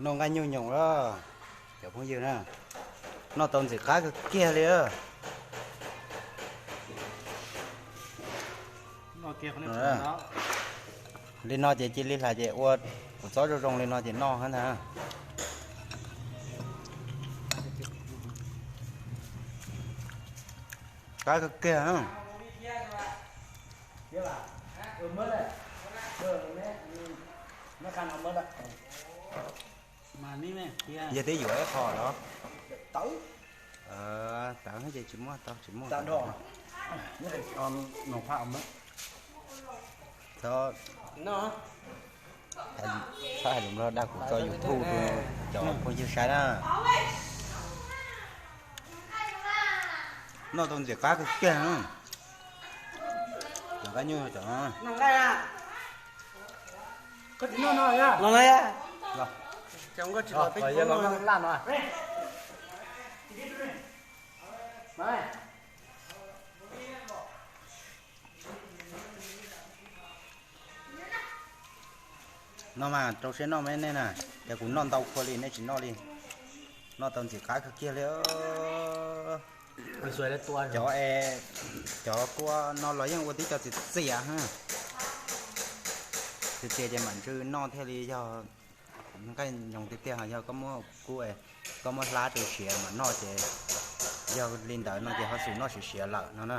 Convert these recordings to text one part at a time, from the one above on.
Noj nqaij nyuj nyoos lawm cov phooj ywg na, noj tau ntxim qab kawg kiag li. Li no ces cia li hlais ces ua kuv txob zoo zoo li no ces noj ntag. Qab kawg kiag. Yog twb yuav ib qho los? Tawv ces tsis muaj tau, tsis muaj. Txhob hais lus Nplog dag kuv tso YouTube rau cov phooj ywg saib na. Noj tau ntxim qab kawg kiag. Cov nqaij nyuj cov no. No mas rau siab noj me nej na, ces kuv noj ntau khuav li nej tsis noj li. Noj tau ntxim qab kawg kiag li. Cov, cov kua no los yeej ua tib co txias txias, txias txias ces mam ntsw noj thiaj li yog nqaij nyoos tiag tiag. Yog koj muab kub, koj muab hlab rau siav mam noj ces yog li ntawd no ces ho xum noj siav siav lawm no na.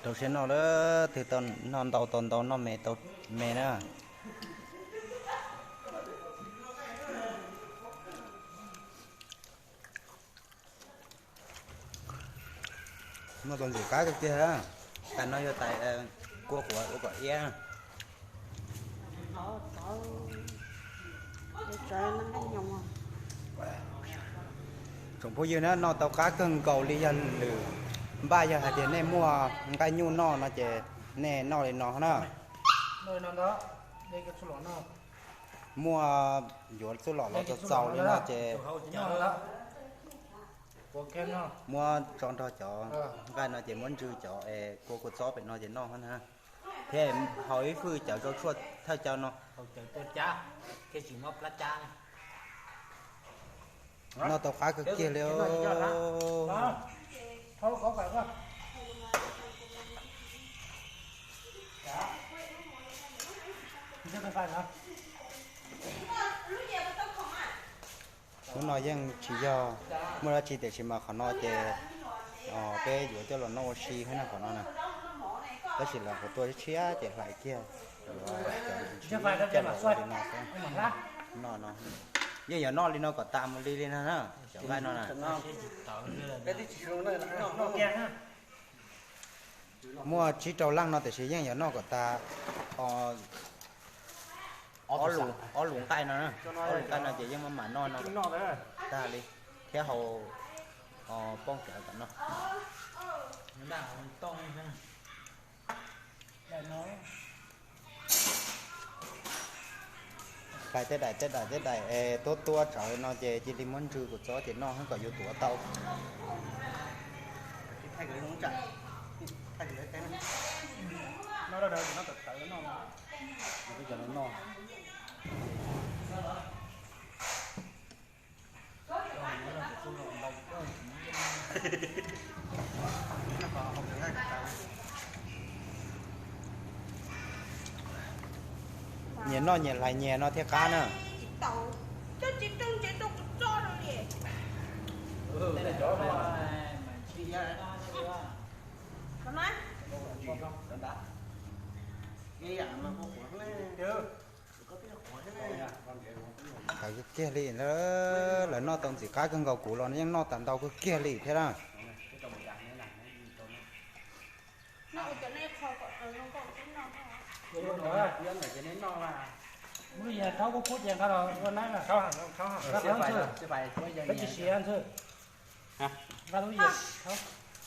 Rau siab noj lawm, twg tau noj ntau tau ntau, noj me tau me na. Noj tau ntxim qab tiag tiag. Tais no yog tais kua quav ua kom iab. Tsoom phooj ywg na, noj tau qab kawg nkaus li. Yog lwm npaj yog hais tias nej muaj nqaij nyuj noj no ces nej noj li no na. Muaj yuav txuj lom los txaus txaus li no ces muab tso nrog cov nqaij no ces muab ntsw cov es kua kua txob pem no ces noj na. Thiab haus ib fwj cawv rau tshuaj thawj caw no. Noj tau qab kawg kiag li. Hnub no yeej tsis yog muaj dab tsi tiam sis mas qhov no ces peb yuav coj los noj ua si hab na qhov no na. Tab sis lawv qhuav tua tshiab ces hlais kiag, yuav coj los ua li no xwb. Noj no, yeej yuav noj li no kom tas mus li li no na, cov nqaij no na. Muaj tsib rau leej no tiam sis yeej yuav noj kom tas ob lus nqaij no, ob lus nqaij no ces yeej maj mam noj no tag li thiab haus pooj kawv tom no. Hlais tej daim tej daim tej daim es tuab tuab tsawv no ces cia li muab ntsw kua txob ces noj hab kom yuav tuav tau. Nyias noj nyias hlais nyias no thiaj qab na. Tawv kiag li, lawv noj tau ntxim qab kawg nkaus, kuv los yeej noj tau ntau kawg kiag li thiab na.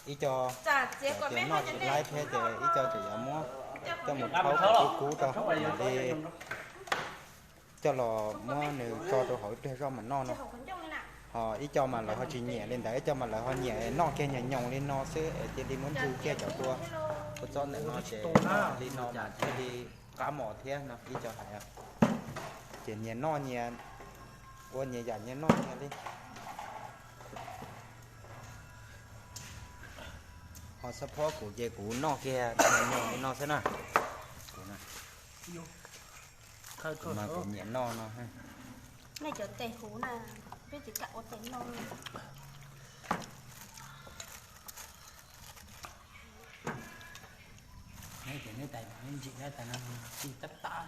Ib co tseem noj tsis laib thiab ces ib co tseem yuav muab coj mus rhaub kom kub kub rau mam li coj los muab nws tso rau hauv ib pliag zoj mam noj no. Ho ib co mas lawv ho tsis nyiam li ntawd, ib co mas lawv ho nyiam noj kiag nyoos nyoos li no xwb es cia li muab ntxw kiag cov kua, kua txob ntawm no ces li no mas thiaj li qab mos thiab no ib co hais. Ces nyias noj nyias, ua nyias yam nyias noj nyias li. Ho xab phob kuv ces kuv noj kiag nyoos li no xwb na. Kuv na, kuv mas kuv nyiam noj no. Nej cov tes huv na, peb tsis kam ua tes noj. Neb ces neb tais ntsim neb tais no tsis tab tab.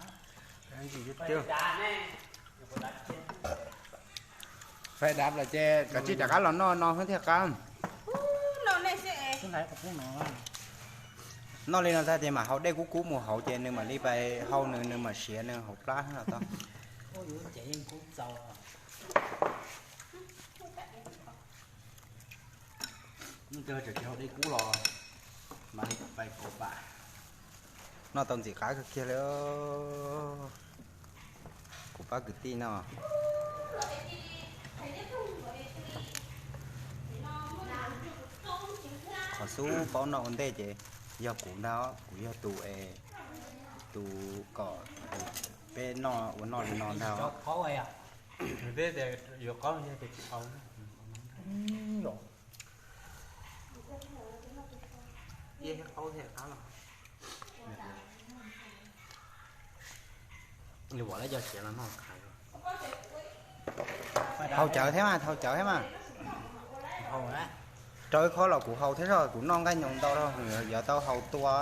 Fais dab lawm ces koj tsij rov qab los noj no thiaj qab. Noj li no tag ces mam hau dej kub kub mus hauv ces nws mam li pais hau nws, nws mam siav nws hauv plab no tau. Tsis hau dej kub los mam li pais kauv pam. Noj tau ntxim qab kawg kiag li. Kuv pab kwv tij no, qhov xub paub noj ua ntej ces yog kuv ntag, kuv yog tus es, tus kom peb noj ua noj li no ntag. Haus cawv thiab mas, haus cawv thiab mas. Rau ib qho los kuv haus thiab, kuv noj nqaij nyoos ntau, yuav tau haus tua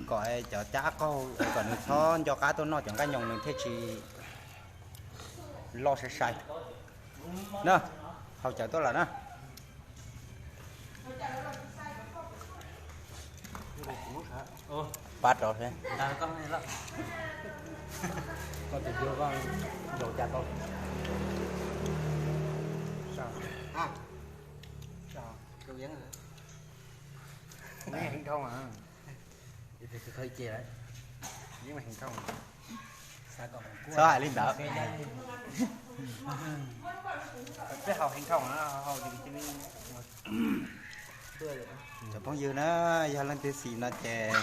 kom cov cab qaug kom nws txhob nco qab tuaj noj cov nqaij nyoos nws thiaj tsis loj sai sai na. Haus cawv tuaj lawm na. Pab rau seb. Txhob hais li ntawd. Cov phooj ywg na, yog leej twg xis no ces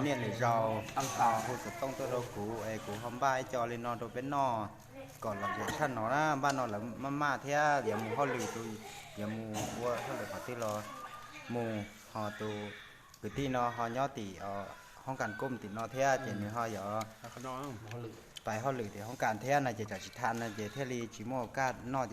niaj lwm zaus pab tos hu xov tooj tuaj rau kuv es kuv ho npaj ib co li no rau peb noj kom lom zem tshaj no na. Npaj no lawv maj maj thiab yuav mus hauj lwm, tus yuav mus ua hauj lwm qhov twg los mus, ho tus kwv tij no ho nyob tim hoob kas kom tim no thiab ces nws ho yuav pais hauj lwm tim hoob kas thiab no ces tsam tsis tham no ces thiaj li tsis muaj kaj noj.